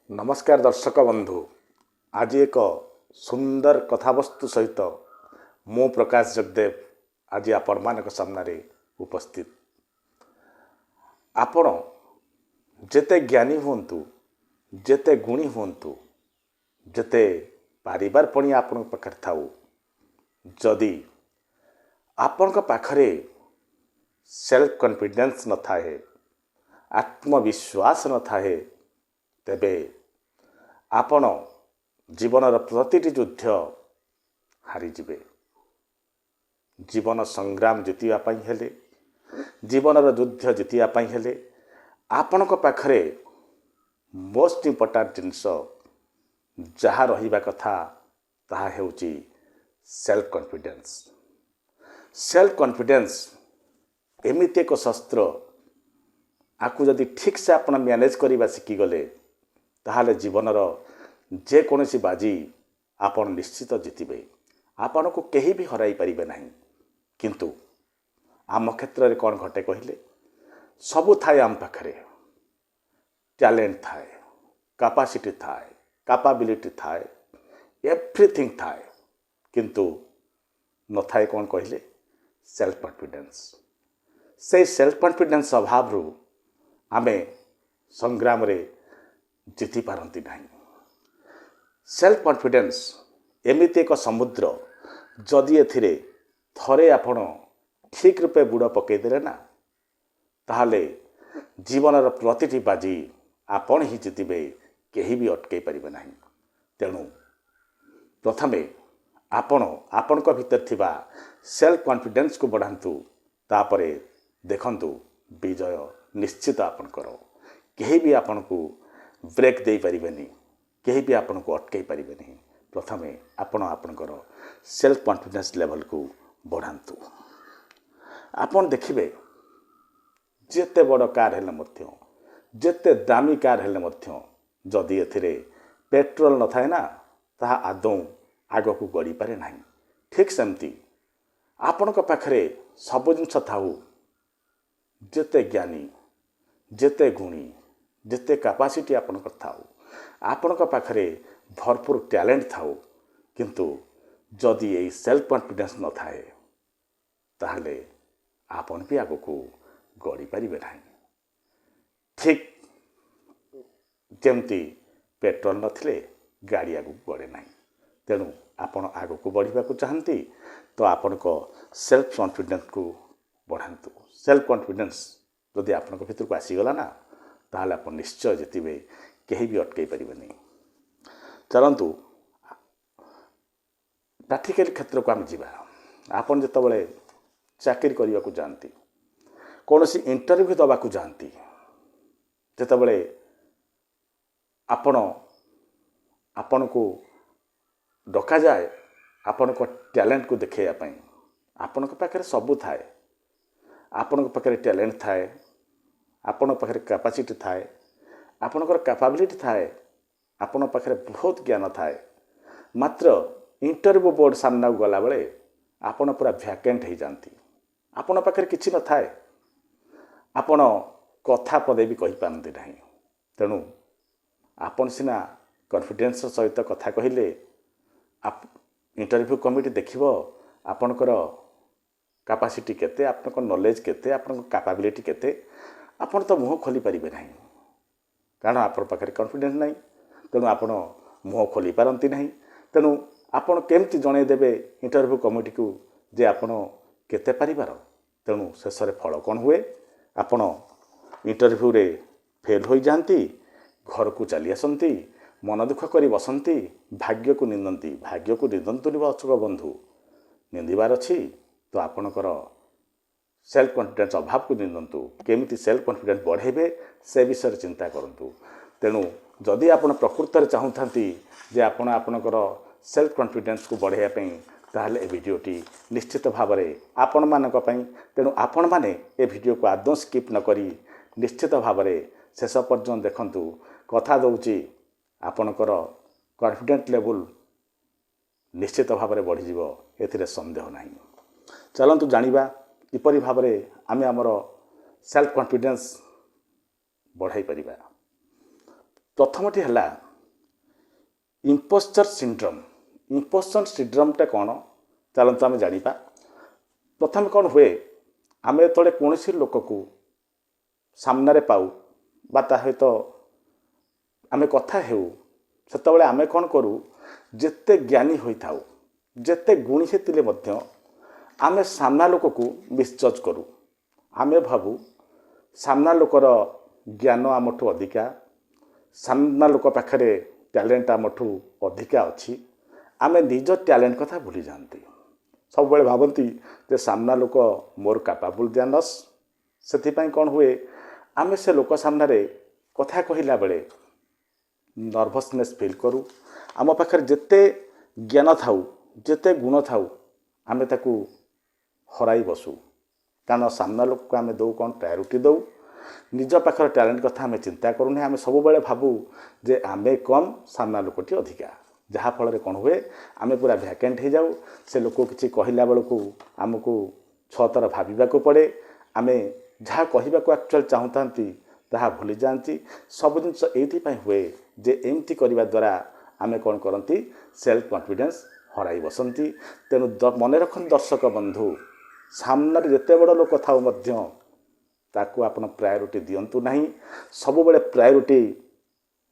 ନମସ୍କାର ଦର୍ଶକ ବନ୍ଧୁ, ଆଜି ଏକ ସୁନ୍ଦର କଥାବସ୍ତୁ ସହିତ ମୁଁ ପ୍ରକାଶ ଜଗଦେବ ଆଜି ଆପଣମାନଙ୍କ ସାମ୍ନାରେ ଉପସ୍ଥିତ। ଆପଣ ଯେତେ ଜ୍ଞାନୀ ହୁଅନ୍ତୁ, ଯେତେ ଗୁଣୀ ହୁଅନ୍ତୁ, ଯେତେ ପାରିବାର ପଣିଆ ଆପଣଙ୍କ ପାଖରେ ଥାଉ, ଯଦି ଆପଣଙ୍କ ପାଖରେ ସେଲ୍ଫ କନଫିଡେନ୍ସ ନଥାଏ, ଆତ୍ମବିଶ୍ୱାସ ନଥାଏ, ତେବେ ଆପଣ ଜୀବନର ପ୍ରତିଟି ଯୁଦ୍ଧ ହାରିଯିବେ। ଜୀବନ ସଂଗ୍ରାମ ଜିତିବା ପାଇଁ ହେଲେ, ଜୀବନର ଯୁଦ୍ଧ ଜିତିବା ପାଇଁ ହେଲେ ଆପଣଙ୍କ ପାଖରେ ମୋଷ୍ଟ ଇମ୍ପୋର୍ଟାଣ୍ଟ ଜିନିଷ ଯାହା ରହିବା କଥା ତାହା ହେଉଛି ସେଲ୍ଫ କନଫିଡେନ୍ସ। ସେଲ୍ଫ କନଫିଡେନ୍ସ ଏମିତି ଏକ ଶସ୍ତ୍ର, ଆକୁ ଯଦି ଠିକ୍ସେ ଆପଣ ମ୍ୟାନେଜ୍ କରିବା ଶିଖିଗଲେ, ତାହେଲେ ଜୀବନର ଯେକୌଣସି ବାଜି ଆପଣ ନିଶ୍ଚିତ ଜିତିବେ। ଆପଣଙ୍କୁ କେହି ବି ହରାଇ ପାରିବେ ନାହିଁ। କିନ୍ତୁ ଆମ କ୍ଷେତ୍ରରେ କ'ଣ ଘଟେ କହିଲେ? ସବୁ ଥାଏ ଆମ ପାଖରେ, ଟ୍ୟାଲେଣ୍ଟ ଥାଏ, କାପାସିଟି ଥାଏ, କାପାବିଲିଟି ଥାଏ, ଏଭ୍ରିଥିଙ୍ଗ ଥାଏ, କିନ୍ତୁ ନଥାଏ କ'ଣ କହିଲେ? Self confidence. ସେଇ ସେଲ୍ଫ କନଫିଡେନ୍ସ ଅଭାବରୁ ଆମେ ସଂଗ୍ରାମରେ ଜିତିପାରନ୍ତି ନାହିଁ। ସେଲ୍ଫ କନଫିଡେନ୍ସ ଏମିତି ଏକ ସମୁଦ୍ର, ଯଦି ଏଥିରେ ଥରେ ଆପଣ ଠିକ୍ ରୂପେ ବୁଡ଼ ପକାଇଦେଲେ ନା, ତାହେଲେ ଜୀବନର ପ୍ରତିଟି ବାଜି ଆପଣ ହିଁ ଜିତିବେ, କେହି ବି ଅଟକାଇ ପାରିବେ ନାହିଁ। ତେଣୁ ପ୍ରଥମେ ଆପଣ ଆପଣଙ୍କ ଭିତରେ ଥିବା ସେଲ୍ଫ କନଫିଡେନ୍ସକୁ ବଢ଼ାନ୍ତୁ, ତାପରେ ଦେଖନ୍ତୁ ବିଜୟ ନିଶ୍ଚିତ ଆପଣଙ୍କର। କେହି ବି ଆପଣଙ୍କୁ ବ୍ରେକ୍ ଦେଇପାରିବେନି, କେହି ବି ଆପଣଙ୍କୁ ଅଟକାଇ ପାରିବେନି। ପ୍ରଥମେ ଆପଣ ଆପଣଙ୍କର ସେଲ୍ଫ କନଫିଡେନ୍ସ ଲେଭେଲକୁ ବଢ଼ାନ୍ତୁ। ଆପଣ ଦେଖିବେ, ଯେତେ ବଡ଼ କାର୍ ହେଲେ ମଧ୍ୟ, ଯେତେ ଦାମୀ କାର୍ ହେଲେ ମଧ୍ୟ, ଯଦି ଏଥିରେ ପେଟ୍ରୋଲ ନଥାଏ ନା, ତାହା ଆଦୌ ଆଗକୁ ଗଡ଼ିପାରେ ନାହିଁ। ଠିକ୍ ସେମିତି ଆପଣଙ୍କ ପାଖରେ ସବୁ ଜିନିଷ ଥାଉ, ଯେତେ ଜ୍ଞାନୀ, ଯେତେ ଗୁଣୀ, ଯେତେ କାପାସିଟି ଆପଣଙ୍କର ଥାଉ, ଆପଣଙ୍କ ପାଖରେ ଭରପୁର ଟ୍ୟାଲେଣ୍ଟ ଥାଉ, କିନ୍ତୁ ଯଦି ଏଇ ସେଲ୍ଫ କନଫିଡେନ୍ସ ନଥାଏ, ତାହେଲେ ଆପଣ ବି ଆଗକୁ ଗଡ଼ିପାରିବେ ନାହିଁ। ଠିକ୍ ଯେମିତି ପେଟ୍ରୋଲ ନଥିଲେ ଗାଡ଼ି ଆଗକୁ ଗଡ଼େ ନାହିଁ। ତେଣୁ ଆପଣ ଆଗକୁ ବଢ଼ିବାକୁ ଚାହାନ୍ତି ତ ଆପଣଙ୍କ ସେଲ୍ଫ କନଫିଡେନ୍ସକୁ ବଢ଼ାନ୍ତୁ। ସେଲ୍ଫ କନଫିଡେନ୍ସ ଯଦି ଆପଣଙ୍କ ଭିତରକୁ ଆସିଗଲା ନା, ତାହେଲେ ଆପଣ ନିଶ୍ଚୟ ଜିତିବେ, କେହି ବି ଅଟକାଇ ପାରିବେନି। ଚାଲନ୍ତୁ, ପ୍ରାକ୍ଟିକାଲ କ୍ଷେତ୍ରକୁ ଆମେ ଯିବା। ଆପଣ ଯେତେବେଳେ ଚାକିରି କରିବାକୁ ଯାଆନ୍ତି, କୌଣସି ଇଣ୍ଟରଭ୍ୟୁ ଦେବାକୁ ଯାଆନ୍ତି, ଯେତେବେଳେ ଆପଣଙ୍କୁ ଡକାଯାଏ ଆପଣଙ୍କ ଟ୍ୟାଲେଣ୍ଟକୁ ଦେଖାଇବା ପାଇଁ, ଆପଣଙ୍କ ପାଖରେ ସବୁ ଥାଏ। ଆପଣଙ୍କ ପାଖରେ ଟ୍ୟାଲେଣ୍ଟ ଥାଏ, ଆପଣଙ୍କ ପାଖରେ କାପାସିଟି ଥାଏ, ଆପଣଙ୍କର କାପାବିଲିଟି ଥାଏ, ଆପଣଙ୍କ ପାଖରେ ବହୁତ ଜ୍ଞାନ ଥାଏ। ମାତ୍ର ଇଣ୍ଟରଭ୍ୟୁ ବୋର୍ଡ଼ ସାମ୍ନାକୁ ଗଲାବେଳେ ଆପଣ ପୁରା ଭ୍ୟାକେଣ୍ଟ ହେଇଯାଆନ୍ତି। ଆପଣଙ୍କ ପାଖରେ କିଛି ନଥାଏ, ଆପଣ କଥା ପଦେ ବି କହିପାରନ୍ତି ନାହିଁ। ତେଣୁ ଆପଣ ସିନା କନଫିଡେନ୍ସ ସହିତ କଥା କହିଲେ ଇଣ୍ଟରଭ୍ୟୁ କମିଟି ଦେଖିବ ଆପଣଙ୍କର କାପାସିଟି କେତେ, ଆପଣଙ୍କ ନଲେଜ୍ କେତେ, ଆପଣଙ୍କ କାପାବିଲିଟି କେତେ। ଆପଣ ତ ମୁହଁ ଖୋଲି ପାରିବେ ନାହିଁ, କାରଣ ଆପଣଙ୍କ ପାଖରେ କନଫିଡେନ୍ସ ନାହିଁ। ତେଣୁ ଆପଣ ମୁହଁ ଖୋଲି ପାରନ୍ତି ନାହିଁ। ତେଣୁ ଆପଣ କେମିତି ଜଣାଇଦେବେ ଇଣ୍ଟରଭ୍ୟୁ କମିଟିକୁ ଯେ ଆପଣ କେତେ ପାରିବାର? ତେଣୁ ଶେଷରେ ଫଳ କ'ଣ ହୁଏ? ଆପଣ ଇଣ୍ଟରଭ୍ୟୁରେ ଫେଲ୍ ହୋଇଯାଆନ୍ତି, ଘରକୁ ଚାଲି ଆସନ୍ତି, ମନ ଦୁଃଖ କରି ବସନ୍ତି, ଭାଗ୍ୟକୁ ନିନ୍ଦନ୍ତି। ଭାଗ୍ୟକୁ ନିନ୍ଦନ୍ତୁନି ଦର୍ଶକ ବନ୍ଧୁ। ନିନ୍ଦିବାର ଅଛି ତ ଆପଣଙ୍କର ସେଲ୍ଫ କନଫିଡେନ୍ସ ଅଭାବକୁ ନିନ୍ଦନ୍ତୁ। କେମିତି ସେଲ୍ଫ କନଫିଡେନ୍ସ ବଢ଼େଇବେ, ସେ ବିଷୟରେ ଚିନ୍ତା କରନ୍ତୁ। ତେଣୁ ଯଦି ଆପଣ ପ୍ରକୃତରେ ଚାହୁଁଥାନ୍ତି ଯେ ଆପଣ ଆପଣଙ୍କର ସେଲ୍ଫ କନଫିଡେନ୍ସକୁ ବଢ଼ାଇବା ପାଇଁ, ତାହେଲେ ଏ ଭିଡ଼ିଓଟି ନିଶ୍ଚିତ ଭାବରେ ଆପଣମାନଙ୍କ ପାଇଁ। ତେଣୁ ଆପଣମାନେ ଏ ଭିଡ଼ିଓକୁ ଆଦୌ ସ୍କିପ୍ ନ କରି ନିଶ୍ଚିତ ଭାବରେ ଶେଷ ପର୍ଯ୍ୟନ୍ତ ଦେଖନ୍ତୁ। କଥା ଦେଉଛି, ଆପଣଙ୍କର କନଫିଡେଣ୍ଟ ଲେଭେଲ୍ ନିଶ୍ଚିତ ଭାବରେ ବଢ଼ିଯିବ, ଏଥିରେ ସନ୍ଦେହ ନାହିଁ। ଚାଲନ୍ତୁ ଜାଣିବା କିପରି ଭାବରେ ଆମେ ଆମର ସେଲ୍ଫ କନଫିଡେନ୍ସ ବଢ଼ାଇ ପାରିବା। ପ୍ରଥମଟି ହେଲା ଇମ୍ପୋଷ୍ଟର ସିଣ୍ଡ୍ରୋମ୍। ଇମ୍ପୋଷ୍ଟର ସିଣ୍ଡ୍ରୋମ୍ଟା କ'ଣ, ଚାଲନ୍ତୁ ଆମେ ଜାଣିବା। ପ୍ରଥମେ କ'ଣ ହୁଏ, ଆମେ ଯେତେବେଳେ କୌଣସି ଲୋକକୁ ସାମ୍ନାରେ ପାଉ ବା ତା ସହିତ ଆମେ କଥା ହେଉ, ସେତେବେଳେ ଆମେ କ'ଣ କରୁ, ଯେତେ ଜ୍ଞାନୀ ହୋଇଥାଉ, ଯେତେ ଗୁଣୀ ହେଇଥିଲେ ମଧ୍ୟ ଆମେ ସାମ୍ନା ଲୋକକୁ ମିସଜଜ୍ କରୁ। ଆମେ ଭାବୁ ସାମ୍ନା ଲୋକର ଜ୍ଞାନ ଆମଠୁ ଅଧିକା, ସାମ୍ନା ଲୋକ ପାଖରେ ଟ୍ୟାଲେଣ୍ଟ ଆମଠୁ ଅଧିକା ଅଛି। ଆମେ ନିଜ ଟ୍ୟାଲେଣ୍ଟ କଥା ଭୁଲି ଯାଆନ୍ତି। ସବୁବେଳେ ଭାବନ୍ତି ଯେ ସାମ୍ନା ଲୋକ ମୋର କାପାବୁଲ୍ ଦ୍ୟାନ୍ ଅସ୍। ସେଥିପାଇଁ କ'ଣ ହୁଏ, ଆମେ ସେ ଲୋକ ସାମ୍ନାରେ କଥା କହିଲା ବେଳେ ନର୍ଭସନେସ୍ ଫିଲ୍ କରୁ। ଆମ ପାଖରେ ଯେତେ ଜ୍ଞାନ ଥାଉ, ଯେତେ ଗୁଣ ଥାଉ, ଆମେ ତାକୁ ହରାଇ ବସୁ। କାରଣ ସାମ୍ନା ଲୋକକୁ ଆମେ ଦେଉ କ'ଣ, ପ୍ରାୟୋରିଟି ଦେଉ। ନିଜ ପାଖର ଟ୍ୟାଲେଣ୍ଟ କଥା ଆମେ ଚିନ୍ତା କରୁନାହିଁ। ଆମେ ସବୁବେଳେ ଭାବୁ ଯେ ଆମେ କମ୍, ସାମ୍ନା ଲୋକଟି ଅଧିକା। ଯାହାଫଳରେ କ'ଣ ହୁଏ, ଆମେ ପୁରା ଭ୍ୟାକେଣ୍ଟ ହେଇଯାଉ। ସେ ଲୋକ କିଛି କହିଲା ବେଳକୁ ଆମକୁ 6 ଥର ଭାବିବାକୁ ପଡ଼େ। ଆମେ ଯାହା କହିବାକୁ ଆକ୍ଚୁଆଲି ଚାହୁଁଥାନ୍ତି ତାହା ଭୁଲି ଯାଆନ୍ତି। ସବୁ ଜିନିଷ ଏଇଥିପାଇଁ ହୁଏ ଯେ ଏମିତି କରିବା ଦ୍ୱାରା ଆମେ କ'ଣ କରନ୍ତି, ସେଲ୍ଫ କନଫିଡେନ୍ସ ହରାଇ ବସନ୍ତି। ତେଣୁ ମନେ ରଖନ୍ତୁ ଦର୍ଶକ ବନ୍ଧୁ, ସାମ୍ନାରେ ଯେତେ ବଡ଼ ଲୋକ ଥାଉ ମଧ୍ୟ ତାକୁ ଆପଣ ପ୍ରାୟୋରିଟି ଦିଅନ୍ତୁ ନାହିଁ। ସବୁବେଳେ ପ୍ରାୟୋରିଟି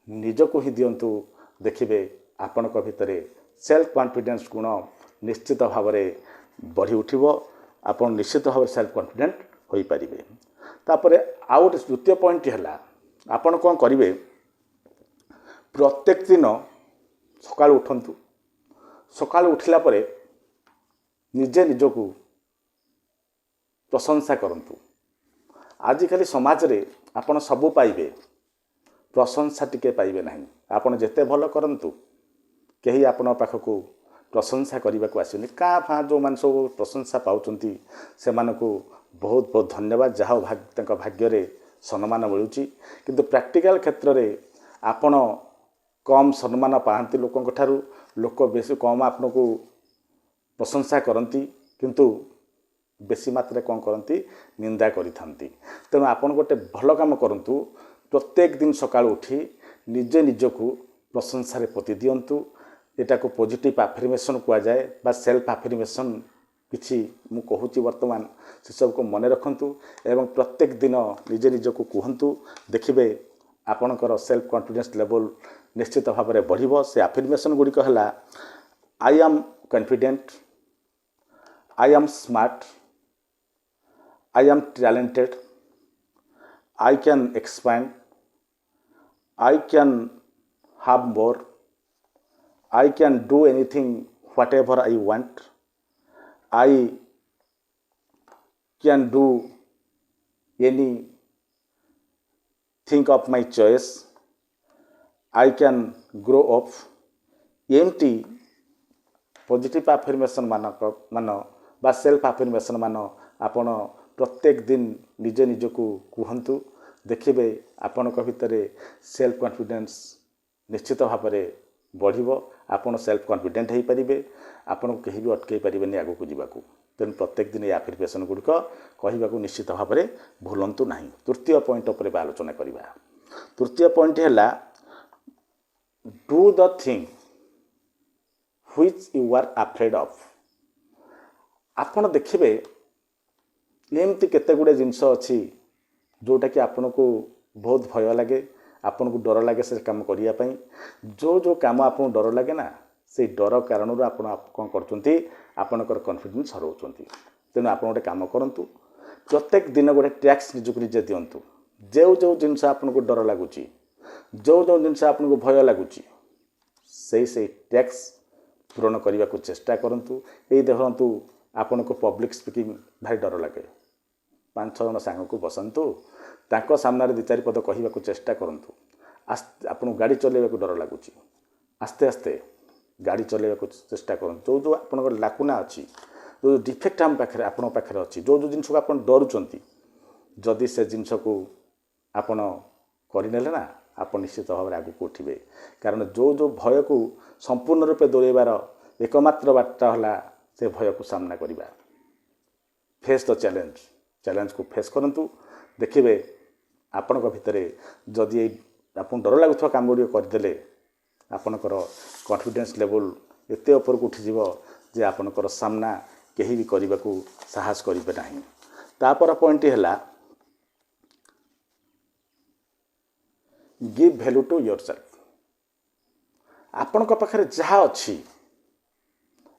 ନିଜକୁ ହିଁ ଦିଅନ୍ତୁ। ଦେଖିବେ ଆପଣଙ୍କ ଭିତରେ ସେଲ୍ଫ କନଫିଡେନ୍ସ ଗୁଣ ନିଶ୍ଚିତ ଭାବରେ ବଢ଼ି ଉଠିବ। ଆପଣ ନିଶ୍ଚିତ ଭାବରେ ସେଲ୍ଫ କନଫିଡେଣ୍ଟ ହୋଇପାରିବେ। ତାପରେ ଆଉ ଗୋଟେ ଦ୍ୱିତୀୟ ପଏଣ୍ଟଟି ହେଲା, ଆପଣ କ'ଣ କରିବେ, ପ୍ରତ୍ୟେକ ଦିନ ସକାଳୁ ଉଠନ୍ତୁ। ସକାଳୁ ଉଠିଲା ପରେ ନିଜେ ନିଜକୁ ପ୍ରଶଂସା କରନ୍ତୁ। ଆଜିକାଲି ସମାଜରେ ଆପଣ ସବୁ ପାଇବେ, ପ୍ରଶଂସା ଟିକେ ପାଇବେ ନାହିଁ। ଆପଣ ଯେତେ ଭଲ କରନ୍ତୁ, କେହି ଆପଣଙ୍କ ପାଖକୁ ପ୍ରଶଂସା କରିବାକୁ ଆସିବେନି। କାଁ ଫାଁ ଯେଉଁମାନେ ସବୁ ପ୍ରଶଂସା ପାଉଛନ୍ତି ସେମାନଙ୍କୁ ବହୁତ ବହୁତ ଧନ୍ୟବାଦ, ଯାହା ହଉ ତାଙ୍କ ଭାଗ୍ୟରେ ସମ୍ମାନ ମିଳୁଛି। କିନ୍ତୁ ପ୍ରାକ୍ଟିକାଲ କ୍ଷେତ୍ରରେ ଆପଣ କମ୍ ସମ୍ମାନ ପାଆନ୍ତି ଲୋକଙ୍କ ଠାରୁ। ଲୋକ ବେଶୀ କମ୍ ଆପଣଙ୍କୁ ପ୍ରଶଂସା କରନ୍ତି, କିନ୍ତୁ ବେଶୀ ମାତ୍ରାରେ କ'ଣ କରନ୍ତି, ନିନ୍ଦା କରିଥାନ୍ତି। ତେଣୁ ଆପଣ ଗୋଟେ ଭଲ କାମ କରନ୍ତୁ, ପ୍ରତ୍ୟେକ ଦିନ ସକାଳୁ ଉଠି ନିଜେ ନିଜକୁ ପ୍ରଶଂସାରେ ପୋତି ଦିଅନ୍ତୁ। ଏଟାକୁ ପଜିଟିଭ୍ ଆଫର୍ମେସନ୍ କୁହାଯାଏ ବା ସେଲ୍ଫ ଆଫର୍ମେସନ୍ କିଛି ମୁଁ କହୁଛି ବର୍ତ୍ତମାନ, ସେସବୁକୁ ମନେ ରଖନ୍ତୁ ଏବଂ ପ୍ରତ୍ୟେକ ଦିନ ନିଜେ ନିଜକୁ କୁହନ୍ତୁ। ଦେଖିବେ ଆପଣଙ୍କର ସେଲ୍ଫ କନଫିଡେନ୍ସ ଲେଭେଲ୍ ନିଶ୍ଚିତ ଭାବରେ ବଢ଼ିବ। ସେ ଆଫର୍ମେସନ୍ ଗୁଡ଼ିକ ହେଲା, I am confident, I am smart, I am talented, I can expand, I can have more, I can do anything whatever I want, I can do anything of my choice, I can grow up. ଏମିତି positive ଆଫର୍ମେସନ୍ ମାନ ବା self ଆଫର୍ମେସନ୍ ମାନ ଆପଣ ପ୍ରତ୍ୟେକ ଦିନ ନିଜେ ନିଜକୁ କୁହନ୍ତୁ। ଦେଖିବେ ଆପଣଙ୍କ ଭିତରେ ସେଲ୍ଫ କନଫିଡେନ୍ସ ନିଶ୍ଚିତ ଭାବରେ ବଢ଼ିବ। ଆପଣ ସେଲ୍ଫ କନଫିଡେଣ୍ଟ ହେଇପାରିବେ, ଆପଣଙ୍କୁ କେହି ବି ଅଟକାଇ ପାରିବେନି ଆଗକୁ ଯିବାକୁ। ତେଣୁ ପ୍ରତ୍ୟେକ ଦିନ ଏ ଆଫର୍ମେସନ୍ ଗୁଡ଼ିକ କହିବାକୁ ନିଶ୍ଚିତ ଭାବରେ ଭୁଲନ୍ତୁ ନାହିଁ। ତୃତୀୟ ପଏଣ୍ଟ ଉପରେ ଏବେ ଆଲୋଚନା କରିବା। ତୃତୀୟ ପଏଣ୍ଟ ହେଲା, do the thing which you are afraid of. ଆପଣ ଦେଖିବେ ଏମିତି କେତେ ଗୁଡ଼ିଏ ଜିନିଷ ଅଛି ଯେଉଁଟାକି ଆପଣଙ୍କୁ ବହୁତ ଭୟ ଲାଗେ, ଆପଣଙ୍କୁ ଡର ଲାଗେ ସେ କାମ କରିବା ପାଇଁ। ଯେଉଁ ଯେଉଁ କାମ ଆପଣଙ୍କୁ ଡର ଲାଗେ ନା, ସେଇ ଡର କାରଣରୁ ଆପଣ କ'ଣ କରୁଛନ୍ତି, ଆପଣଙ୍କର କନଫିଡେନ୍ସ ହରାଉଛନ୍ତି। ତେଣୁ ଆପଣ ଗୋଟେ କାମ କରନ୍ତୁ, ପ୍ରତ୍ୟେକ ଦିନ ଗୋଟେ ଟ୍ୟାକ୍ସ ନିଜକୁ ନିଜେ ଦିଅନ୍ତୁ। ଯେଉଁ ଯେଉଁ ଜିନିଷ ଆପଣଙ୍କୁ ଡର ଲାଗୁଛି, ଯେଉଁ ଯେଉଁ ଜିନିଷ ଆପଣଙ୍କୁ ଭୟ ଲାଗୁଛି, ସେଇ ସେଇ ଟ୍ୟାକ୍ସ ପୂରଣ କରିବାକୁ ଚେଷ୍ଟା କରନ୍ତୁ। ଏଇ ଦେଖନ୍ତୁ, ଆପଣଙ୍କୁ ପବ୍ଲିକ୍ ସ୍ପିକିଂ ଭାରି ଡର ଲାଗେ, 5-6 ଜଣ ସାଙ୍ଗକୁ ବସନ୍ତୁ, ତାଙ୍କ ସାମ୍ନାରେ 2-4 ପଦ କହିବାକୁ ଚେଷ୍ଟା କରନ୍ତୁ। ଆପଣଙ୍କୁ ଗାଡ଼ି ଚଲାଇବାକୁ ଡର ଲାଗୁଛି, ଆସ୍ତେ ଆସ୍ତେ ଗାଡ଼ି ଚଲାଇବାକୁ ଚେଷ୍ଟା କରନ୍ତୁ। ଯେଉଁ ଯେଉଁ ଆପଣଙ୍କର ଲାକୁନା ଅଛି, ଯେଉଁ ଯେଉଁ ଡିଫେକ୍ଟ ଆପଣଙ୍କ ପାଖରେ ଅଛି, ଯେଉଁ ଯେଉଁ ଜିନିଷକୁ ଆପଣ ଡରୁଛନ୍ତି, ଯଦି ସେ ଜିନିଷକୁ ଆପଣ କରିନେଲେ ନା, ଆପଣ ନିଶ୍ଚିତ ଭାବରେ ଆଗକୁ ଉଠିବେ। କାରଣ ଯେଉଁ ଯେଉଁ ଭୟକୁ ସମ୍ପୂର୍ଣ୍ଣ ରୂପେ ଦୂରେଇବାର ଏକମାତ୍ର ବାଟ ହେଲା ସେ ଭୟକୁ ସାମ୍ନା କରିବା। ଫେସ୍ the challenge, ଚ୍ୟାଲେଞ୍ଜକୁ ଫେସ୍ କରନ୍ତୁ। ଦେଖିବେ ଆପଣଙ୍କ ଭିତରେ ଯଦି ଏଇ ଆପଣ ଡର ଲାଗୁଥିବା କାମ ଗୁଡ଼ିକ କରିଦେଲେ ଆପଣଙ୍କର କନଫିଡେନ୍ସ ଲେବୁଲ୍ ଏତେ ଉପରକୁ ଉଠିଯିବ ଯେ ଆପଣଙ୍କର ସାମ୍ନା କେହି ବି କରିବାକୁ ସାହସ କରିବେ ନାହିଁ। ତାପର ପଏଣ୍ଟଟି ହେଲା give value to your self. ଆପଣଙ୍କ ପାଖରେ ଯାହା ଅଛି,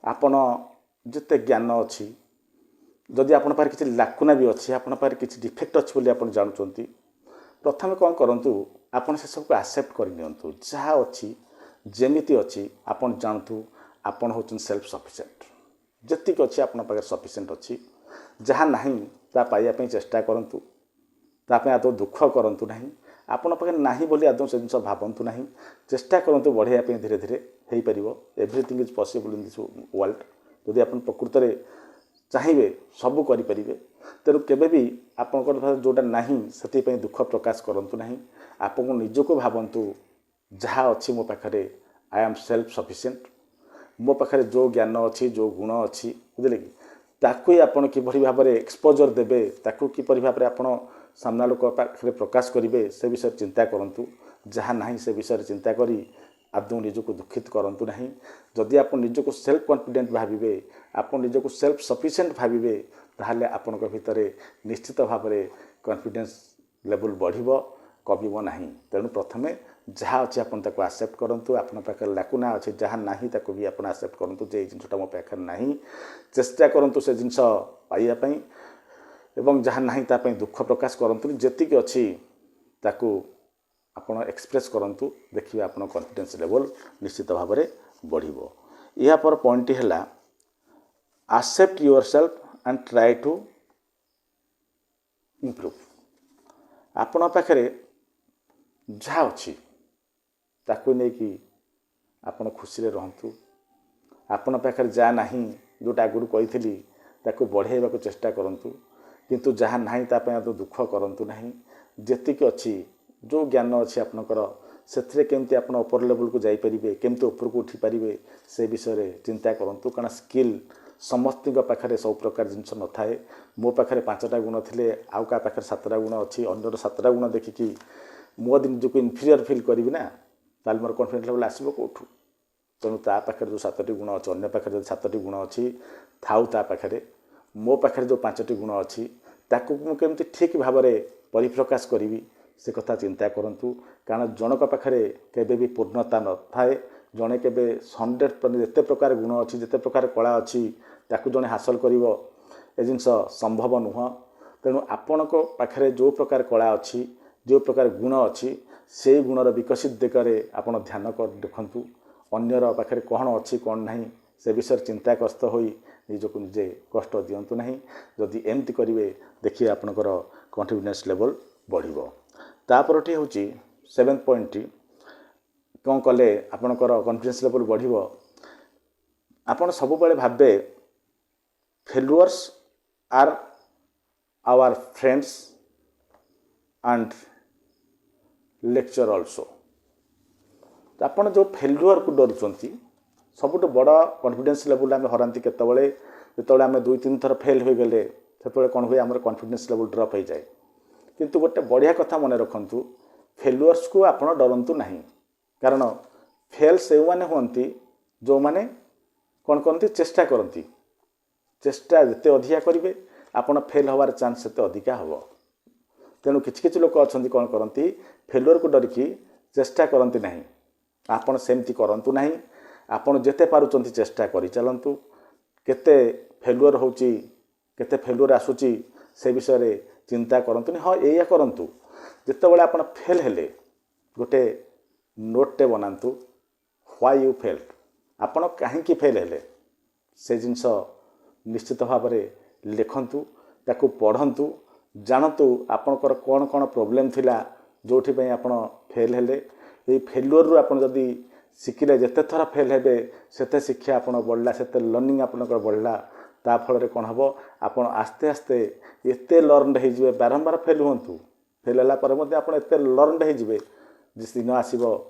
ଆପଣ ଯେତେ ଜ୍ଞାନ ଅଛି, ଯଦି ଆପଣଙ୍କ ପାଖରେ କିଛି ଲାକୁନା ବି ଅଛି, ଆପଣଙ୍କ ପାଖରେ କିଛି ଡିଫେକ୍ଟ ଅଛି ବୋଲି ଆପଣ ଜାଣୁଛନ୍ତି, ପ୍ରଥମେ କ'ଣ କରନ୍ତୁ, ଆପଣ ସେସବୁକୁ ଆକ୍ସେପ୍ଟ କରିନିଅନ୍ତୁ। ଯାହା ଅଛି, ଯେମିତି ଅଛି, ଆପଣ ଜାଣନ୍ତୁ ଆପଣ ହେଉଛନ୍ତି ସେଲ୍ଫ ସଫିସିଏଣ୍ଟ। ଯେତିକି ଅଛି ଆପଣଙ୍କ ପାଖରେ ସଫିସିଏଣ୍ଟ ଅଛି। ଯାହା ନାହିଁ ତା ପାଇବା ପାଇଁ ଚେଷ୍ଟା କରନ୍ତୁ, ତା ପାଇଁ ଆଦୌ ଦୁଃଖ କରନ୍ତୁ ନାହିଁ। ଆପଣଙ୍କ ପାଖରେ ନାହିଁ ବୋଲି ଆଦୌ ସେ ଜିନିଷ ଭାବନ୍ତୁ ନାହିଁ। ଚେଷ୍ଟା କରନ୍ତୁ ବଢ଼େଇବା ପାଇଁ, ଧୀରେ ଧୀରେ ହେଇପାରିବ। Everything is possible in this world. ଯଦି ଆପଣ ପ୍ରକୃତରେ ଚାହିଁବେ ସବୁ କରିପାରିବେ। ତେଣୁ କେବେ ବି ଆପଣଙ୍କର ଯେଉଁଟା ନାହିଁ ସେଥିପାଇଁ ଦୁଃଖ ପ୍ରକାଶ କରନ୍ତୁ ନାହିଁ। ଆପଣଙ୍କୁ ନିଜକୁ ଭାବନ୍ତୁ ଯାହା ଅଛି ମୋ ପାଖରେ, I am self sufficient. ମୋ ପାଖରେ ଯେଉଁ ଜ୍ଞାନ ଅଛି, ଯେଉଁ ଗୁଣ ଅଛି, ବୁଝିଲେ କି, ତାକୁ ହିଁ ଆପଣ କିଭଳି ଭାବରେ ଏକ୍ସପୋଜର୍ ଦେବେ, ତାକୁ କିପରି ଭାବରେ ଆପଣ ସାମ୍ନା ଲୋକ ପାଖରେ ପ୍ରକାଶ କରିବେ ସେ ବିଷୟରେ ଚିନ୍ତା କରନ୍ତୁ। ଯାହା ନାହିଁ ସେ ବିଷୟରେ ଚିନ୍ତା କରି ଆଦୌ ନିଜକୁ ଦୁଃଖିତ କରନ୍ତୁ ନାହିଁ। ଯଦି ଆପଣ ନିଜକୁ ସେଲ୍ଫ କନଫିଡେଣ୍ଟ ଭାବିବେ, ଆପଣ ନିଜକୁ ସେଲ୍ଫ ସଫିସିଏଣ୍ଟ ଭାବିବେ, ତାହେଲେ ଆପଣଙ୍କ ଭିତରେ ନିଶ୍ଚିତ ଭାବରେ କନଫିଡେନ୍ସ ଲେବୁଲ୍ ବଢ଼ିବ, କମିବ ନାହିଁ। ତେଣୁ ପ୍ରଥମେ ଯାହା ଅଛି ଆପଣ ତାକୁ ଆକ୍ସେପ୍ଟ କରନ୍ତୁ। ଆପଣଙ୍କ ପାଖରେ ଲାକୁନା ଅଛି, ଯାହା ନାହିଁ ତାକୁ ବି ଆପଣ ଆକ୍ସେପ୍ଟ କରନ୍ତୁ ଯେ ଏଇ ଜିନିଷଟା ମୋ ପାଖରେ ନାହିଁ। ଚେଷ୍ଟା କରନ୍ତୁ ସେ ଜିନିଷ ପାଇବା ପାଇଁ, ଏବଂ ଯାହା ନାହିଁ ତା ପାଇଁ ଦୁଃଖ ପ୍ରକାଶ କରନ୍ତୁନି। ଯେତିକି ଅଛି ତାକୁ ଆପଣ ଏକ୍ସପ୍ରେସ୍ କରନ୍ତୁ, ଦେଖିବେ ଆପଣଙ୍କ କନଫିଡେନ୍ସ ଲେଭେଲ୍ ନିଶ୍ଚିତ ଭାବରେ ବଢ଼ିବ। ଏହାପର ପଏଣ୍ଟଟି ହେଲା accept yourself and try to improve. ଆପଣଙ୍କ ପାଖରେ ଯାହା ଅଛି ତାକୁ ନେଇକି ଆପଣ ଖୁସିରେ ରହନ୍ତୁ। ଆପଣଙ୍କ ପାଖରେ ଯାହା ନାହିଁ, ଯେଉଁଟା ଆଗରୁ କହିଥିଲି, ତାକୁ ବଢ଼ାଇବାକୁ ଚେଷ୍ଟା କରନ୍ତୁ। କିନ୍ତୁ ଯାହା ନାହିଁ ତା ପାଇଁ ଆଦୌ ଦୁଃଖ କରନ୍ତୁ ନାହିଁ। ଯେତିକି ଅଛି, ଯେଉଁ ଜ୍ଞାନ ଅଛି ଆପଣଙ୍କର, ସେଥିରେ କେମିତି ଆପଣ ଉପର ଲେବୁଲକୁ ଯାଇପାରିବେ, କେମିତି ଉପରକୁ ଉଠିପାରିବେ ସେ ବିଷୟରେ ଚିନ୍ତା କରନ୍ତୁ। କାରଣ ସ୍କିଲ୍ ସମସ୍ତଙ୍କ ପାଖରେ ସବୁ ପ୍ରକାର ଜିନିଷ ନଥାଏ। ମୋ ପାଖରେ 5ଟା ଗୁଣ ଥିଲେ ଆଉ କାହା ପାଖରେ 7ଟା ଗୁଣ ଅଛି। ଅନ୍ୟର 7ଟା ଗୁଣ ଦେଖିକି ମୁଁ ଯଦି ନିଜକୁ ଇନଫିରିୟର ଫିଲ୍ କରିବି ନା, ତାହେଲେ ମୋର କନଫିଡେନ୍ସ ଲେଭେଲ୍ ଆସିବ କେଉଁଠୁ? ତେଣୁ ତା ପାଖରେ ଯେଉଁ 7ଟି ଗୁଣ ଅଛି, ଅନ୍ୟ ପାଖରେ ଯଦି 7ଟି ଗୁଣ ଅଛି ଥାଉ ତା ପାଖରେ, ମୋ ପାଖରେ ଯେଉଁ 5ଟି ଗୁଣ ଅଛି ତାକୁ ମୁଁ କେମିତି ଠିକ୍ ଭାବରେ ପରିପ୍ରକାଶ କରିବି ସେ କଥା ଚିନ୍ତା କରନ୍ତୁ। କାରଣ ଜଣଙ୍କ ପାଖରେ କେବେ ବି ପୂର୍ଣ୍ଣତା ନଥାଏ। ଜଣେ କେବେ 100 ଯେତେ ପ୍ରକାର ଗୁଣ ଅଛି, ଯେତେ ପ୍ରକାର କଳା ଅଛି, ତାକୁ ଜଣେ ହାସଲ କରିବ ଏ ଜିନିଷ ସମ୍ଭବ ନୁହଁ। ତେଣୁ ଆପଣଙ୍କ ପାଖରେ ଯେଉଁ ପ୍ରକାର କଳା ଅଛି, ଯେଉଁ ପ୍ରକାର ଗୁଣ ଅଛି, ସେଇ ଗୁଣର ବିକଶିତ ଦିଗରେ ଆପଣ ଧ୍ୟାନ ରଖନ୍ତୁ। ଅନ୍ୟର ପାଖରେ କ'ଣ ଅଛି କ'ଣ ନାହିଁ ସେ ବିଷୟରେ ଚିନ୍ତାଗ୍ରସ୍ତ ହୋଇ ନିଜକୁ ନିଜେ କଷ୍ଟ ଦିଅନ୍ତୁ ନାହିଁ। ଯଦି ଏମିତି କରିବେ ଦେଖିବେ ଆପଣଙ୍କର କନଫିଡେନ୍ସ ଲେଭେଲ୍ ବଢ଼ିବ। ତାପରଟି ହେଉଛି 7th ପଏଣ୍ଟଟି, କ'ଣ କଲେ ଆପଣଙ୍କର କନଫିଡେନ୍ସ ଲେଭେଲ୍ ବଢ଼ିବ। ଆପଣ ସବୁବେଳେ ଭାବିବେ failures are our friends and lecture also. ଆପଣ ଯେଉଁ ଫେଲୁଅର୍କୁ ଡରୁଛନ୍ତି, ସବୁଠୁ ବଡ଼ କନଫିଡେନ୍ସ ଲେଭେଲ୍ ଆମେ ହରାନ୍ତି କେତେବେଳେ? ଯେତେବେଳେ ଆମେ 2-3 ଥର ଫେଲ୍ ହୋଇଗଲେ, ସେତେବେଳେ କ'ଣ ହୁଏ, ଆମର କନଫିଡେନ୍ସ ଲେଭେଲ୍ ଡ୍ରପ୍ ହେଇଯାଏ। କିନ୍ତୁ ଗୋଟେ ବଢ଼ିଆ କଥା ମନେ ରଖନ୍ତୁ, ଫେଲୁଅର୍ସକୁ ଆପଣ ଡରନ୍ତୁ ନାହିଁ। କାରଣ ଫେଲ୍ ଯେଉଁମାନେ ହୁଅନ୍ତି, ଯେଉଁମାନେ କ'ଣ କରନ୍ତି, ଚେଷ୍ଟା କରନ୍ତି। ଚେଷ୍ଟା ଯେତେ ଅଧିକା କରିବେ, ଆପଣ ଫେଲ୍ ହେବାର ଚାନ୍ସ ସେତେ ଅଧିକା ହେବ। ତେଣୁ କିଛି କିଛି ଲୋକ ଅଛନ୍ତି କ'ଣ କରନ୍ତି, ଫେଲୁଅର୍କୁ ଡରିକି ଚେଷ୍ଟା କରନ୍ତି ନାହିଁ। ଆପଣ ସେମିତି କରନ୍ତୁ ନାହିଁ। ଆପଣ ଯେତେ ପାରୁଛନ୍ତି ଚେଷ୍ଟା କରିଚାଲନ୍ତୁ। କେତେ ଫେଲୁଅର୍ ହେଉଛି, କେତେ ଫେଲୁଅର୍ ଆସୁଛି ସେ ବିଷୟରେ ଚିନ୍ତା କରନ୍ତୁନି। ହଁ, ଏଇଆ କରନ୍ତୁ, ଯେତେବେଳେ ଆପଣ ଫେଲ୍ ହେଲେ ଗୋଟେ ନୋଟ୍ଟେ ବନାନ୍ତୁ, why you fail, ଆପଣ କାହିଁକି ଫେଲ୍ ହେଲେ ସେ ଜିନିଷ ନିଶ୍ଚିତ ଭାବରେ ଲେଖନ୍ତୁ, ତାକୁ ପଢ଼ନ୍ତୁ, ଜାଣନ୍ତୁ ଆପଣଙ୍କର କ'ଣ କ'ଣ ପ୍ରୋବ୍ଲେମ୍ ଥିଲା ଯେଉଁଥିପାଇଁ ଆପଣ ଫେଲ୍ ହେଲେ। ଏଇ ଫେଲୁଅର୍ରୁ ଆପଣ ଯଦି ଶିଖିଲେ, ଯେତେ ଥର ଫେଲ୍ ହେବେ ସେତେ ଶିକ୍ଷା ଆପଣ ବଢ଼ିଲା, ସେତେ ଲର୍ଣ୍ଣିଂ ଆପଣଙ୍କର ବଢ଼ିଲା। ତା ଫଳରେ କ'ଣ ହେବ, ଆପଣ ଆସ୍ତେ ଆସ୍ତେ ଏତେ ଲର୍ଣ୍ଣ ହେଇଯିବେ। ବାରମ୍ବାର ଫେଲ୍ ହୁଅନ୍ତୁ, ଫେଲ୍ ହେଲା ପରେ ମଧ୍ୟ ଆପଣ ଏତେ ଲର୍ଣ୍ଣ ହେଇଯିବେ ଯେ ଦିନ ଆସିବ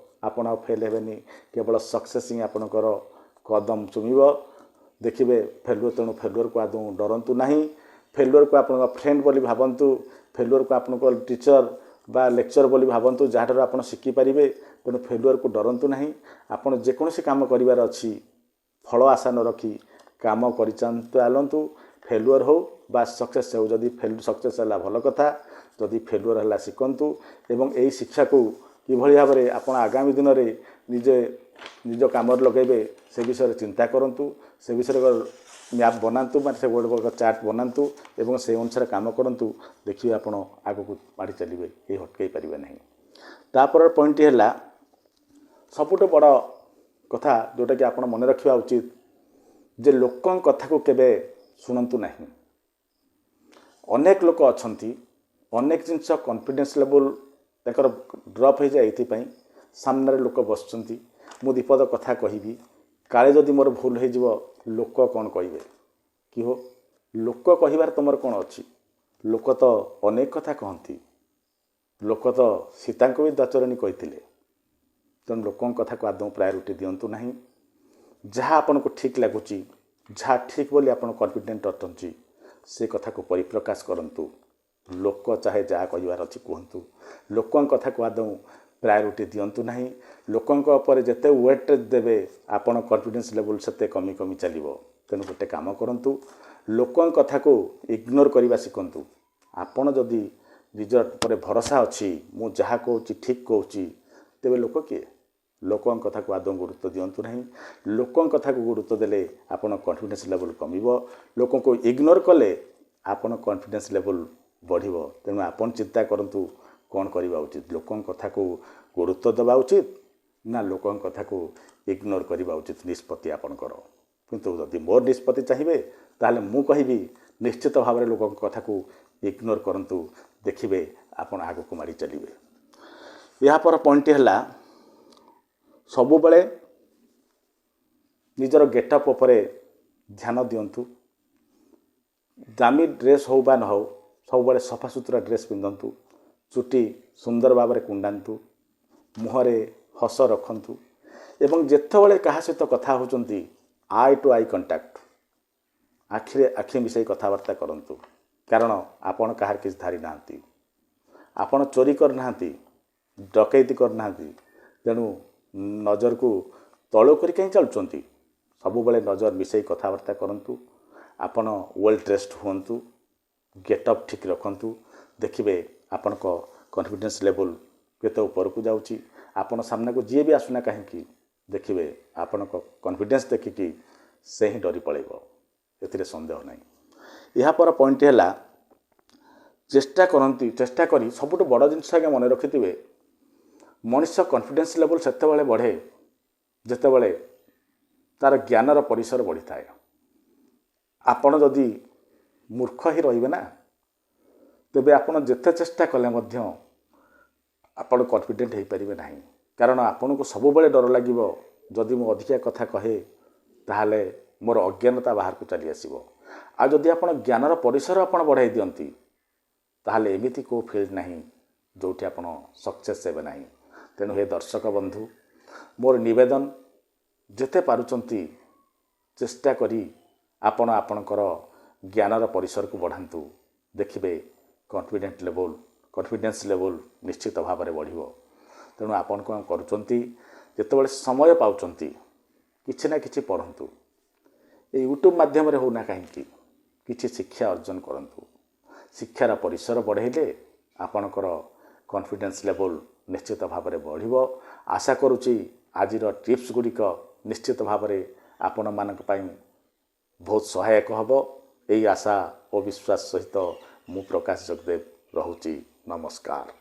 ଆପଣ ଆଉ ଫେଲ୍ ହେବେନି, କେବଳ ସକ୍ସେସ୍ ହିଁ ଆପଣଙ୍କର କଦମ ଚୁମିବ। ଦେଖିବେ ଫେଲୁଅର୍। ତେଣୁ ଫେଲୁଅର୍କୁ ଆଦୌ ଡରନ୍ତୁ ନାହିଁ। ଫେଲୁଅର୍କୁ ଆପଣଙ୍କ ଫ୍ରେଣ୍ଡ ବୋଲି ଭାବନ୍ତୁ, ଫେଲୁଅର୍କୁ ଆପଣଙ୍କ ଟିଚର୍ ବା ଲେକ୍ଚର ବୋଲି ଭାବନ୍ତୁ, ଯାହାଠାରୁ ଆପଣ ଶିଖିପାରିବେ। ତେଣୁ ଫେଲୁଅରକୁ ଡରନ୍ତୁ ନାହିଁ। ଆପଣ ଯେକୌଣସି କାମ କରିବାର ଅଛି, ଫଳ ଆଶା ନ ରଖି କାମ କରିଚାଲନ୍ତୁ। ଫେଲୁଅର ହେଉ ବା ସକ୍ସେସ୍ ହେଉ, ଯଦି ସକ୍ସେସ୍ ହେଲା ଭଲ କଥା, ଯଦି ଫେଲୁଅର ହେଲା ଶିଖନ୍ତୁ ଏବଂ ଏହି ଶିକ୍ଷାକୁ କିଭଳି ଭାବରେ ଆପଣ ଆଗାମୀ ଦିନରେ ନିଜେ ନିଜ କାମରେ ଲଗାଇବେ ସେ ବିଷୟରେ ଚିନ୍ତା କରନ୍ତୁ। ସେ ବିଷୟରେ ମ୍ୟାପ୍ ବନାନ୍ତୁ, ମାନେ ସେ ଗୋଟେ ଗୋଟେ ଚାର୍ଟ ବନାନ୍ତୁ ଏବଂ ସେ ଅନୁସାରେ କାମ କରନ୍ତୁ। ଦେଖିବେ ଆପଣ ଆଗକୁ ମାଡ଼ି ଚାଲିବେ, କେହି ଅଟକାଇ ପାରିବେ ନାହିଁ। ତାପର ପଏଣ୍ଟଟି ହେଲା ସବୁଠୁ ବଡ଼ କଥା, ଯେଉଁଟାକି ଆପଣ ମନେ ରଖିବା ଉଚିତ ଯେ ଲୋକଙ୍କ କଥାକୁ କେବେ ଶୁଣନ୍ତୁ ନାହିଁ। ଅନେକ ଲୋକ ଅଛନ୍ତି, ଅନେକ ଜିନିଷ କନଫିଡେନ୍ସ ଲେବୁଲ୍ ତାଙ୍କର ଡ୍ରପ୍ ହେଇଯାଏ ଏଇଥିପାଇଁ, ସାମ୍ନାରେ ଲୋକ ବସୁଛନ୍ତି, ମୁଁ ବିପଦ କଥା କହିବି, କାଳେ ଯଦି ମୋର ଭୁଲ ହେଇଯିବ ଲୋକ କ'ଣ କହିବେ। କି ହୋ, ଲୋକ କହିବାରେ ତୁମର କ'ଣ ଅଛି? ଲୋକ ତ ଅନେକ କଥା କହନ୍ତି, ଲୋକ ତ ସୀତାଙ୍କୁ ବି ଦାଚରଣୀ କହିଥିଲେ। ତେଣୁ ଲୋକଙ୍କ କଥାକୁ ଆଦୌ ପ୍ରାୟୋରିଟି ଦିଅନ୍ତୁ ନାହିଁ। ଯାହା ଆପଣଙ୍କୁ ଠିକ୍ ଲାଗୁଛି, ଯାହା ଠିକ୍ ବୋଲି ଆପଣ କନଫିଡେଣ୍ଟ ଅଛନ୍ତି, ସେ କଥାକୁ ପରିପ୍ରକାଶ କରନ୍ତୁ। ଲୋକ ଚାହେ ଯାହା କହିବାର ଅଛି କୁହନ୍ତୁ। ଲୋକଙ୍କ କଥାକୁ ଆଦୌ ପ୍ରାୟୋରିଟି ଦିଅନ୍ତୁ ନାହିଁ। ଲୋକଙ୍କ ଉପରେ ଯେତେ ୱେଟ୍ ଦେବେ, ଆପଣ କନଫିଡେନ୍ସ ଲେବୁଲ୍ ସେତେ କମି କମି ଚାଲିବ। ତେଣୁ ଗୋଟେ କାମ କରନ୍ତୁ, ଲୋକଙ୍କ କଥାକୁ ଇଗ୍ନୋର କରିବା ଶିଖନ୍ତୁ। ଆପଣ ଯଦି ନିଜ ଉପରେ ଭରସା ଅଛି, ମୁଁ ଯାହା କହୁଛି ଠିକ୍ କହୁଛି, ତେବେ ଲୋକ କିଏ? ଲୋକଙ୍କ କଥାକୁ ଆଦୌ ଗୁରୁତ୍ୱ ଦିଅନ୍ତୁ ନାହିଁ। ଲୋକଙ୍କ କଥାକୁ ଗୁରୁତ୍ୱ ଦେଲେ ଆପଣ କନଫିଡେନ୍ସ ଲେବୁଲ୍ କମିବ, ଲୋକଙ୍କୁ ଇଗ୍ନୋର କଲେ ଆପଣ କନଫିଡେନ୍ସ ଲେବୁଲ୍ ବଢ଼ିବ। ତେଣୁ ଆପଣ ଚିନ୍ତା କରନ୍ତୁ କ'ଣ କରିବା ଉଚିତ, ଲୋକଙ୍କ କଥାକୁ ଗୁରୁତ୍ୱ ଦେବା ଉଚିତ ନା ଲୋକଙ୍କ କଥାକୁ ଇଗ୍ନୋର କରିବା ଉଚିତ, ନିଷ୍ପତ୍ତି ଆପଣଙ୍କର। କିନ୍ତୁ ଯଦି ମୋର ନିଷ୍ପତ୍ତି ଚାହିଁବେ, ତାହେଲେ ମୁଁ କହିବି ନିଶ୍ଚିତ ଭାବରେ ଲୋକଙ୍କ କଥାକୁ ଇଗ୍ନୋର କରନ୍ତୁ, ଦେଖିବେ ଆପଣ ଆଗକୁ ମାଡ଼ି ଚାଲିବେ। ଏହାପର ପଏଣ୍ଟଟି ହେଲା ସବୁବେଳେ ନିଜର ଗେଟଅପ୍ ଉପରେ ଧ୍ୟାନ ଦିଅନ୍ତୁ। ଦାମୀ ଡ୍ରେସ୍ ହେଉ ବା ନ ହେଉ, ସବୁବେଳେ ସଫାସୁତୁରା ଡ୍ରେସ୍ ପିନ୍ଧନ୍ତୁ, ଚୁଟି ସୁନ୍ଦର ଭାବରେ କୁଣ୍ଡାନ୍ତୁ, ମୁହଁରେ ହସ ରଖନ୍ତୁ ଏବଂ ଯେତେବେଳେ କାହା ସହିତ କଥା ହେଉଛନ୍ତି I two eye contact, ଆଖିରେ ଆଖି ମିଶାଇ କଥାବାର୍ତ୍ତା କରନ୍ତୁ। କାରଣ ଆପଣ କାହାର କିଛି ଧାରି ନାହାନ୍ତି, ଆପଣ ଚୋରି କରିନାହାନ୍ତି, ଡକାୟତି କରିନାହାନ୍ତି, ତେଣୁ ନଜରକୁ ତଳ କରି କାହିଁ ଚାଲୁଛନ୍ତି? ସବୁବେଳେ ନଜର ମିଶାଇ କଥାବାର୍ତ୍ତା କରନ୍ତୁ। ଆପଣ ୱେଲ୍ ଡ୍ରେସ୍ଡ ହୁଅନ୍ତୁ, ଗେଟଅପ୍ ଠିକ୍ ରଖନ୍ତୁ, ଦେଖିବେ ଆପଣଙ୍କ କନଫିଡେନ୍ସ ଲେବୁଲ୍ କେତେ ଉପରକୁ ଯାଉଛି। ଆପଣ ସାମ୍ନାକୁ ଯିଏ ବି ଆସୁନା କାହିଁକି, ଦେଖିବେ ଆପଣଙ୍କ କନଫିଡେନ୍ସ ଦେଖିକି ସେ ହିଁ ଡରି ପଳାଇବ, ଏଥିରେ ସନ୍ଦେହ ନାହିଁ। ଏହାପର ପଏଣ୍ଟ ହେଲା ଚେଷ୍ଟା କରନ୍ତି, ଚେଷ୍ଟା କରି ସବୁଠୁ ବଡ଼ ଜିନିଷ ଆଜ୍ଞା ମନେ ରଖିଥିବେ, ମଣିଷ କନଫିଡେନ୍ସ ଲେବୁଲ୍ ସେତେବେଳେ ବଢ଼େ ଯେତେବେଳେ ତା'ର ଜ୍ଞାନର ପରିସର ବଢ଼ିଥାଏ। ଆପଣ ଯଦି ମୂର୍ଖ ହିଁ ରହିବେ ନା, ତେବେ ଆପଣ ଯେତେ ଚେଷ୍ଟା କଲେ ମଧ୍ୟ ଆପଣ କନଫିଡେଣ୍ଟ ହେଇପାରିବେ ନାହିଁ। କାରଣ ଆପଣଙ୍କୁ ସବୁବେଳେ ଡର ଲାଗିବ, ଯଦି ମୁଁ ଅଧିକା କଥା କହେ ତାହେଲେ ମୋର ଅଜ୍ଞାନତା ବାହାରକୁ ଚାଲି ଆସିବ। ଆଉ ଯଦି ଆପଣ ଜ୍ଞାନର ପରିସର ଆପଣ ବଢ଼ାଇ ଦିଅନ୍ତି, ତାହେଲେ ଏମିତି କେଉଁ ଫିଲ୍ଡ ନାହିଁ ଯେଉଁଠି ଆପଣ ସକ୍ସେସ୍ ହେବେ ନାହିଁ। ତେଣୁ ହେ ଦର୍ଶକ ବନ୍ଧୁ, ମୋର ନିବେଦନ, ଯେତେ ପାରୁଛନ୍ତି ଚେଷ୍ଟା କରି ଆପଣ ଆପଣଙ୍କର ଜ୍ଞାନର ପରିସରକୁ ବଢ଼ାନ୍ତୁ, ଦେଖିବେ କନଫିଡେନ୍ସ ଲେବୁଲ୍ ନିଶ୍ଚିତ ଭାବରେ ବଢ଼ିବ। ତେଣୁ ଆପଣ କ'ଣ କରୁଛନ୍ତି, ଯେତେବେଳେ ସମୟ ପାଉଛନ୍ତି କିଛି ନା କିଛି ପଢ଼ନ୍ତୁ, ଏଇ ୟୁଟ୍ୟୁବ୍ ମାଧ୍ୟମରେ ହେଉନା କାହିଁକି କିଛି ଶିକ୍ଷା ଅର୍ଜନ କରନ୍ତୁ। ଶିକ୍ଷାର ପରିସର ବଢ଼ାଇଲେ ଆପଣଙ୍କର କନଫିଡେନ୍ସ ଲେବୁଲ୍ ନିଶ୍ଚିତ ଭାବରେ ବଢ଼ିବ। ଆଶା କରୁଛି ଆଜିର ଟିପ୍ସ ଗୁଡ଼ିକ ନିଶ୍ଚିତ ଭାବରେ ଆପଣମାନଙ୍କ ପାଇଁ ବହୁତ ସହାୟକ ହେବ। ଏହି ଆଶା ଓ ବିଶ୍ୱାସ ସହିତ ମୁଁ ପ୍ରକାଶ ଜଗଦେବ ରହୁଛି। ନମସ୍କାର।